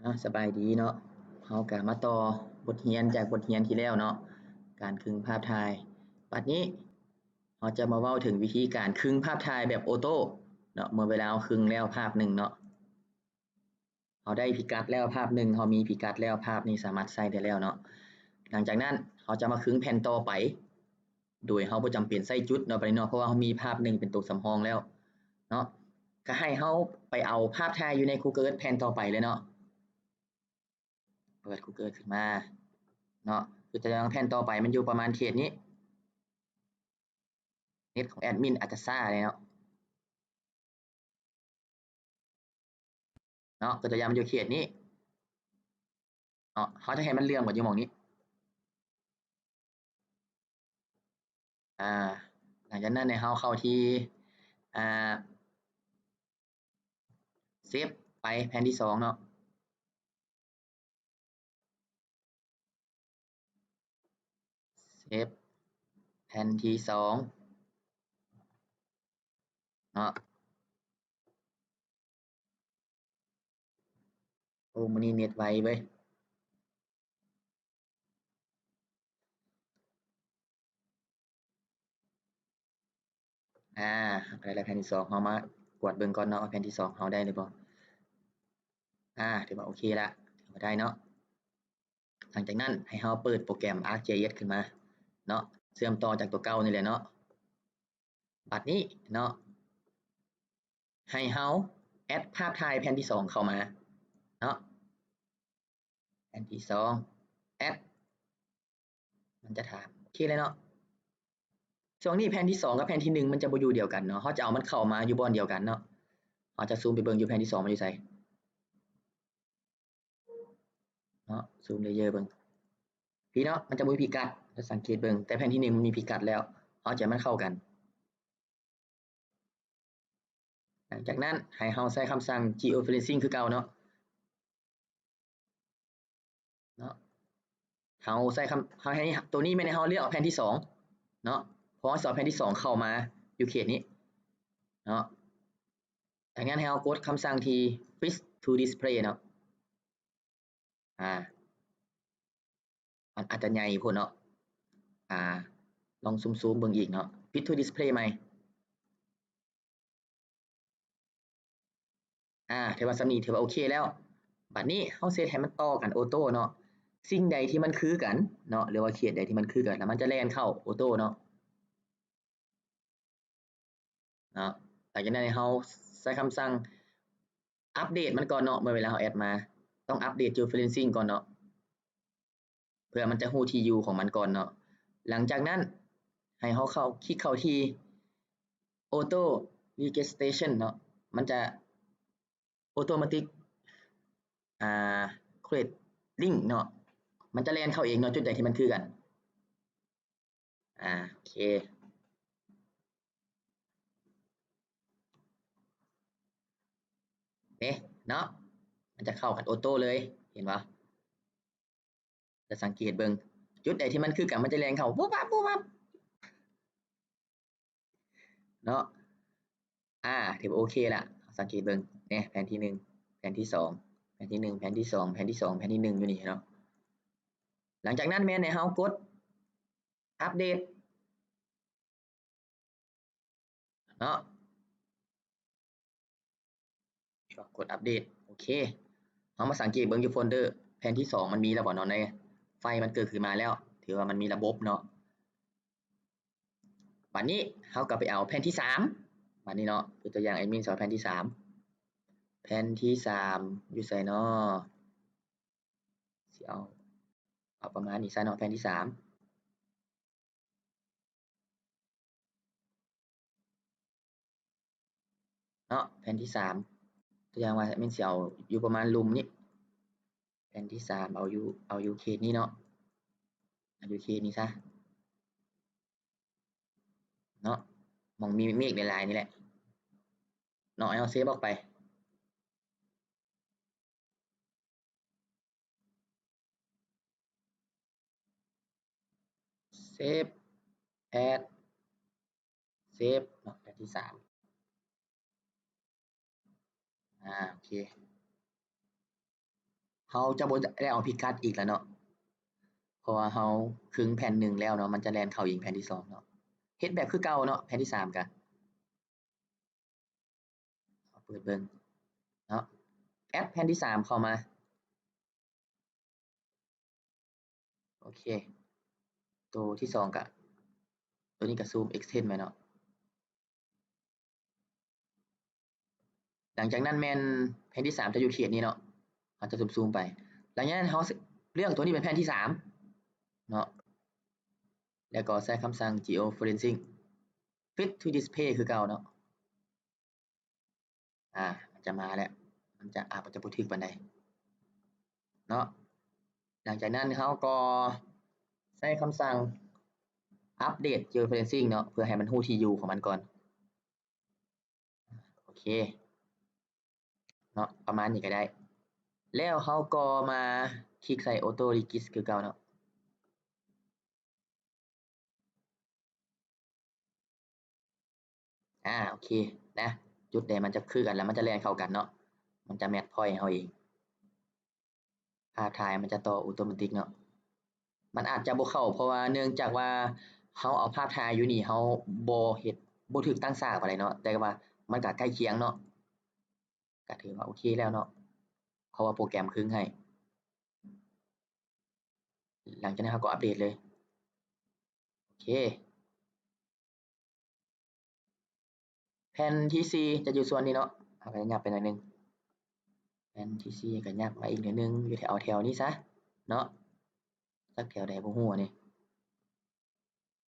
ເນາະ ສະບາຍດີເນາະ, ເຮົາກະມາຕໍ່ບົດຮຽນຈາກບົດຮຽນທີ່ແລ້ວເນາະ, ການຄຶງພາບຖ່າຍ. ບັດນີ້ເຮົາຈະມາເວົ້າເຖິງວິທີການຄຶງພາບຖ່າຍແບບໂອໂຕ້ເນາະ. ເມື່ອເວລາເຮົາຄຶງແລ້ວພາບໜຶ່ງເນາະ, ເຮົາໄດ້ພິກັດແລ້ວພາບໜຶ່ງ, ເຮົາມີພິກັດແລ້ວ, ພາບນີ້ສາມາດໃຊ້ໄດ້ແລ້ວເນາະ. ຫຼັງຈາກນັ້ນເຮົາຈະມາຄຶງແຜ່ນຕໍ່ໄປ ໂດຍເຮົາບໍ່ຈຳເປັນໃຊ້ຈຸດເນາະ ບັດນີ້ເນາະ, ເພາະວ່າເຮົາມີພາບໜຶ່ງເປັນໂຕສຳຮອງແລ້ວເນາະ. ກະໃຫ້ເຮົາໄປເອົາພາບຖ່າຍຢູ່ໃນ Google Earth ແຜ່ນຕໍ່ໄປເລີຍເນາະ. ເປີດ Google Earth ຂຶ້ນມາເນາະ, ຄືຕົວຢ່າງແຜ່ນຕໍ່ໄປມັນຢູ່ປະມານເຂດນີ້. ເນັດຂອງແອດມິນອາດຈະຊ້າແດ່ເນາະ ເນາະ, ຄືຕົວຢ່າງມັນຢູ່ເຂດນີ້ເນາະ, ເຮົາຈະໃຫ້ມັນເຫຼືອມກັນຢູ່ໝ່ອງນີ້. ອາ ຫຼັງຈາກນັ້ນໃຫ້ເຮົາເຂົ້າທີ່ ອາ ເຊບໄປແຜ່ນທີສອງເນາະ. ເຊບແຜ່ນທີສອງເນາະ. ໂອ້ ມື້ນີ້ເນັດໄວເວີຍ. ອາ ໄດ້ແລ້ວແຜ່ນທີສອງ, ເຮົາມາກວດເບິ່ງກ່ອນເນາະວ່າແຜ່ນທີສອງເຮົາໄດ້ຫຼືບໍ່. ອາ ຖືວ່າໂອເຄລະ, ຖືວ່າໄດ້ເນາະ. ຫຼັງຈາກນັ້ນໃຫ້ເຮົາເປີດໂປຣແກຣມ ArcGIS ຂຶ້ນມາເນາະ, ເຊື່ອມຕໍ່ຈາກຕົວເກົ່ານີ້ແຫຼະເນາະ. ບັດນີ້ເນາະ ໃຫ້ເຮົາແອັດພາບຖ່າຍແຜ່ນທີສອງເຂົ້າມາເນາະ, ແຜ່ນທີສອງ ແອັດ ມັນຈະຖາມ. ໂອເຄເລີຍເນາະ. ຊ່ວງນີ້ແຜ່ນທີສອງກັບແຜ່ນທີໜຶ່ງມັນຈະບໍ່ຢູ່ດຽວກັນເນາະ, ເຮົາຈະເອົາມັນເຂົ້າມາຢູ່ບ່ອນດຽວກັນເນາະ. ເຮົາຈະຊູມໄປເບິ່ງຢູ່ແຜ່ນທີສອງມັນຢູ່ໃສເນາະ, ຊູມເລເຢີເບິ່ງ. ພີ້ເນາະ ມັນຈະບໍ່ມີພິກັດ, ສັງເກດເບິ່ງ, ແຕ່ແຜ່ນທີໜຶ່ງມັນມີພິກັດແລ້ວ, ເຮົາຈະໃຫ້ມັນເຂົ້າກັນ. ຫຼັງຈາກນັ້ນໃຫ້ເຮົາໃຊ້ຄຳສັ່ງ georeferencing ຄືເກົ່າເນາະ, ເນາະ. ເຮົາໃຊ້ຄຳ ເຮົາໃຫ້ ໂຕນີ້ແມ່ນໃຫ້ເຮົາເລືອກເອົາແຜ່ນທີສອງເນາະ, ເພາະເຮົາຊິເອົາແຜ່ນທີສອງເຂົ້າມາຢູ່ເຂດນີ້ເນາະ. ດັ່ງນັ້ນໃຫ້ເຮົາກົດຄຳສັ່ງທີ່ fit to display ເນາະ. ອາ ມັນອາດຈະໃຫຍ່ໂພດເນາະ. ອາ ລອງຊູມໆເບິ່ງອີກເນາະ, fit to display ໃໝ່. ອາ ຖືວ່າສ່ຳນີ້ຖືວ່າໂອເຄແລ້ວ. ບັດນີ້ເຮົາເຊັດໃຫ້ມັນຕໍ່ກັນໂອໂຕ້ເນາະ, ສິ່ງໃດທີ່ມັນຄືກັນເນາະ ຫຼືວ່າເຂດໃດທີ່ມັນຄືກັນ ແລ້ວມັນຈະແລ່ນເຂົ້າໂອໂຕ້ເນາະ. ເນາະ ຫຼັງຈາກນັ້ນໃຫ້ເຮົາໃຊ້ຄຳສັ່ງອັບເດດມັນກ່ອນເນາະ. ເມື່ອເວລາເຮົາແອັດມາ ຕ້ອງອັບເດດ georeferencing ກ່ອນເນາະ, ເພື່ອມັນຈະຮູ້ທີ່ຢູ່ຂອງມັນກ່ອນເນາະ. ຫຼັງຈາກນັ້ນໃຫ້ເຮົາເຂົ້າ ຄລິກເຂົ້າທີ່ auto registration ເນາະ, ມັນຈະ automatic ອາ create link ເນາະ, ມັນຈະແລ່ນເຂົ້າເອງເນາະ ຈຸດໃດທີ່ມັນຄືກັນ. ອາ ໂອເຄ ເດ້ເນາະ, ມັນຈະເຂົ້າກັນໂອໂຕ້ເລີຍ ເຫັນບໍ່? ຈະສັງເກດເບິ່ງ ຈຸດໃດທີ່ມັນຄືກັນ ມັນຈະແລ່ນເຂົ້າວຸບວັບ ວຸບວັບ ເນາະ. ອາ ຖືວ່າໂອເຄລະ. ສັງເກດເບິ່ງແນ່ ແຜ່ນທີໜຶ່ງ ແຜ່ນທີສອງ ແຜ່ນທີໜຶ່ງ ແຜ່ນທີສອງ ແຜ່ນທີໜຶ່ງ ແຜ່ນທີສອງ ແຜ່ນທີໜຶ່ງ ຢູ່ນີ້ເນາະ. ຫຼັງຈາກນັ້ນແມ່ນໃຫ້ເຮົາກົດອັບເດດເນາະ, ກົດອັບເດດ. ໂອເຄ ເຮົາມາສັງເກດເບິ່ງຢູ່ໂຟນເດີ ແຜ່ນທີສອງມັນມີແລ້ວບໍ່ເນາະ, ໃນໄຟລ໌ມັນເກີດຂຶ້ນມາແລ້ວ ຖືວ່າມັນມີລະບົບເນາະ. ບັດນີ້ເຮົາກໍໄປເອົາແຜ່ນທີສາມ ບັດນີ້ເນາະ, ຄືຕົວຢ່າງແອດມິນສອນແຜ່ນທີສາມ ແຜ່ນທີສາມຢູ່ໃສເນາະ? ຊິເອົາ ເອົາປະມານນີ້ຊະເນາະ ແຜ່ນທີສາມເນາະ, ແຜ່ນທີສາມ ຕົວຢ່າງວ່າແມ່ນຊິເອົາຢູ່ປະມານລຸ່ມນີ້ ແຜ່ນທີສາມ ເອົາຢູ່ ເອົາຢູ່ເຂດນີ້ເນາະ, ເອົາຢູ່ເຂດນີ້ຊະເນາະ, ໝ່ອງມີເມກຫຼາຍໆນີ້ແຫຼະເນາະ. ໃຫ້ເຮົາເຊບອອກໄປ save as save ເນາະ ແຜ່ນທີສາມ. ອາ ໂອເຄ ເຮົາຈະບໍ່ໄດ້ເອົາພິກັດອີກແລ້ວເນາະ ເພາະວ່າເຮົາຄຶງແຜ່ນໜຶ່ງແລ້ວເນາະ ມັນຈະແລ່ນເຂົ້າອີກແຜ່ນທີສອງເນາະ. ເຮັດແບບຄືເກົ່າເນາະ ແຜ່ນທີສາມກະ ເອົາເປີດເບິ່ງເນາະ ແອັດແຜ່ນທີສາມເຂົ້າມາ. ໂອເຄ ໂຕທີສອງກະ ໂຕນີ້ກະຊູມເອັກສເທັນໄວ້ເນາະ. ຫຼັງຈາກນັ້ນແມ່ນແຜ່ນທີສາມຈະຢູ່ເຂດນີ້ເນາະ ເຮົາຈະຊູມໆໄປ. ຫຼັງຈາກນັ້ນເຮົາເລືອກໂຕນີ້ເປັນແຜ່ນທີສາມເນາະ ແລ້ວກໍໃຊ້ຄຳສັ່ງ Georeferencing Fit to Display ຄືເກົ່າເນາະ. ອາ ມັນຈະມາແລ້ວ ມັນຈະ ອາດຈະບໍ່ຖືກປານໃດເນາະ. ຫຼັງຈາກນັ້ນເຮົາກໍໃຊ້ຄຳສັ່ງ Update Georeferencing ເນາະ ເພື່ອໃຫ້ມັນຮູ້ທີ່ຢູ່ຂອງມັນກ່ອນ. ໂອເຄເນາະ ປະມານນີ້ກໍໄດ້. ແລ້ວເຮົາກໍມາຄລິກໃສ່ Auto Regis ຄືເກົ່າເນາະ. ອາ ໂອເຄນະ ຈຸດໃດມັນຈະຄືກັນ ແລ້ວມັນຈະແລ່ນເຂົ້າກັນເນາະ ມັນຈະແມັດພອຍໃຫ້ເຮົາເອງ. ພາບຖ່າຍມັນຈະຕໍ່ໂອໂຕເມຕິກເນາະ ມັນອາດຈະບໍ່ເຂົ້າ ເພາະວ່າເນື່ອງຈາກວ່າເຮົາເອົາພາບຖ່າຍຢູ່ນີ້ ເຮົາບໍ່ເຮັດ ບໍ່ຖືກຕັ້ງສາກປານໃດເນາະ ແຕ່ວ່າມັນກະໃກ້ຄຽງເນາະ ກະຖືວ່າໂອເຄແລ້ວເນາະ ເພາະວ່າໂປຣແກຣມຄຶງໃຫ້. ຫຼັງຈາກນັ້ນເຮົາກໍອັບເດດເລີຍ. ໂອເຄ ແຜ່ນທີສີ່ຈະຢູ່ສ່ວນນີ້ເນາະ ເຮົາກໍຈະຫຍັບໄປໜ້ອຍໜຶ່ງ ແຜ່ນທີສີ່ກໍຫຍັບມາອີກໜ້ອຍໜຶ່ງ ຢູ່ແຖວ ແຖວນີ້ຊະເນາະ ຈັກແຖວໃດບໍ່ຮູ້ອັນນີ້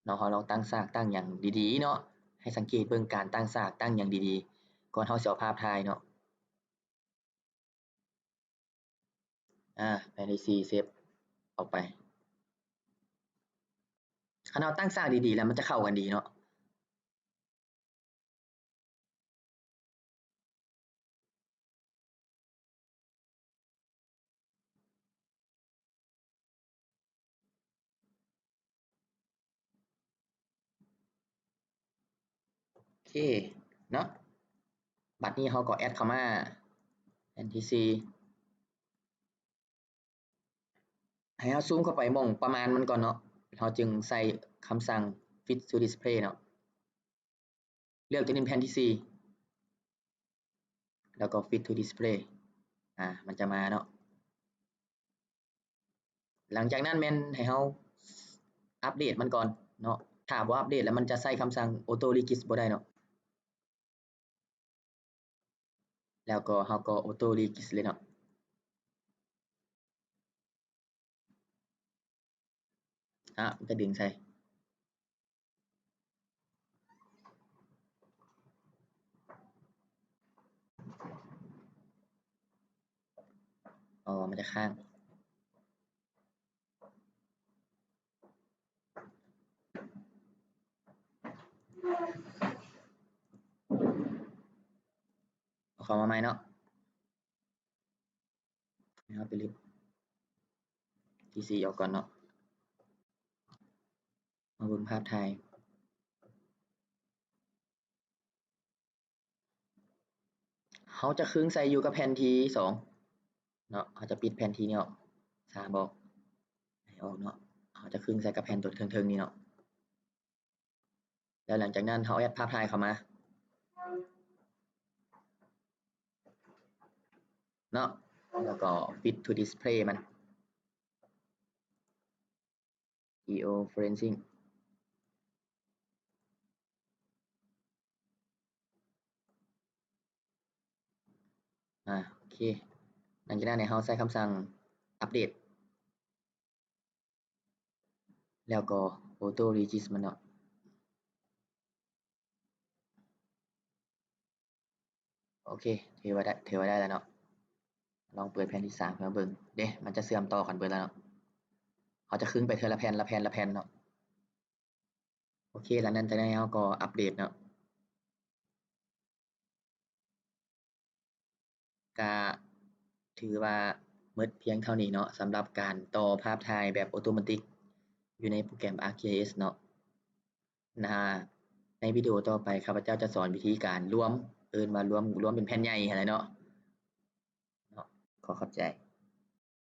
ເນາະ. ເຮົາລອງຕັ້ງສາກຕັ້ງຫຍັງດີໆເນາະ ໃຫ້ສັງເກດເບິ່ງການຕັ້ງສາກຕັ້ງຫຍັງດີໆ ກ່ອນເຮົາຊິເອົາພາບຖ່າຍເນາະ. ອາ ແຜ່ນທີສີ່ເຊບອອກໄປ ຄັນເຮົາຕັ້ງສາກດີໆແລ້ວມັນຈະເຂົ້າກັນດີເນາະ. ໂອເຄເນາະ ບັດນີ້ເຮົາກໍແອັດເຂົ້າມາ ແຜ່ນທີສີ່ ໃຫ້ເຮົາຊູມເຂົ້າໄປໝ່ອງປະມານມັນກ່ອນເນາະ ເຮົາຈຶ່ງໃສ່ຄຳສັ່ງ Fit to Display ເນາະ. ເລືອກຕົວນີ້ເປັນແຜ່ນທີສີ່ ແລ້ວກໍ Fit to Display ອາ ມັນຈະມາເນາະ. ຫຼັງຈາກນັ້ນແມ່ນໃຫ້ເຮົາອັບເດດມັນກ່ອນເນາະ ຖ້າບໍ່ອັບເດດແລ້ວມັນຈະໃຊ້ຄຳສັ່ງ Auto Regis ບໍ່ໄດ້ເນາະ. ແລ້ວກໍເຮົາກໍ Auto Regis ເລີຍເນາະ. ອະ ມັນຈະດຶງໃສ່ ອໍ ມັນຈະຄ້າງ. ເອົາເຂົ້າມາໃໝ່ເນາະ ເຮົາໄປລິບທີສີ່ອອກກ່ອນເນາະ ມາເບິ່ງພາບຖ່າຍ. ເຮົາຈະຄຶງໃສ່ຢູ່ກັບແຜ່ນທີສອງເນາະ ເຮົາຈະປິດແຜ່ນທີນີ້ອອກ ສາມ ອອກ ໃຫ້ອອກເນາະ ເຮົາຈະຄຶງໃສ່ກັບແຜ່ນຕົວເທິງໆນີ້ເນາະ. ແລ້ວຫຼັງຈາກນັ້ນເຮົາແອັດພາບຖ່າຍເຂົ້າມາເນາະ ແລ້ວກໍ Fit to Display ມັນ Georeferencing ອາ ໂອເຄ ຫຼັງຈາກນັ້ນໃຫ້ເຮົາໃສ່ຄຳສັ່ງອັບເດດ ແລ້ວກໍ Auto Regis ມັນເນາະ. ໂອເຄ ຖືວ່າໄດ້ ຖືວ່າໄດ້ແລ້ວເນາະ. ລອງເປີດແຜ່ນທີສາມໃຫ້ເຮົາເບິ່ງເດ້ ມັນຈະເຊື່ອມຕໍ່ກັນເບິດແລ້ວເນາະ. ເຮົາຈະຄຶງໄປເທື່ອລະແຜ່ນ ລະແຜ່ນ ລະແຜ່ນເນາະ. ໂອເຄ ຫຼັງຈາກນັ້ນເຮົາກໍອັບເດດເນາະ. ກະຖືວ່າໝົດພຽງເທົ່ານີ້ເນາະ ສຳລັບການຕໍ່ພາບຖ່າຍແບບໂອໂຕເມຕິກຢູ່ໃນໂປຣແກຣມ ArcGIS ເນາະ. ນະ ໃນວິດີໂອຕໍ່ໄປ ຂ້າພະເຈົ້າຈະສອນວິທີການລວມ ເອີ້ນວ່າລວມ ລວມເປັນແຜ່ນໃຫຍ່ຫັ້ນແຫຼະເນາະ. ເນາະ ຂໍຂອບໃຈ.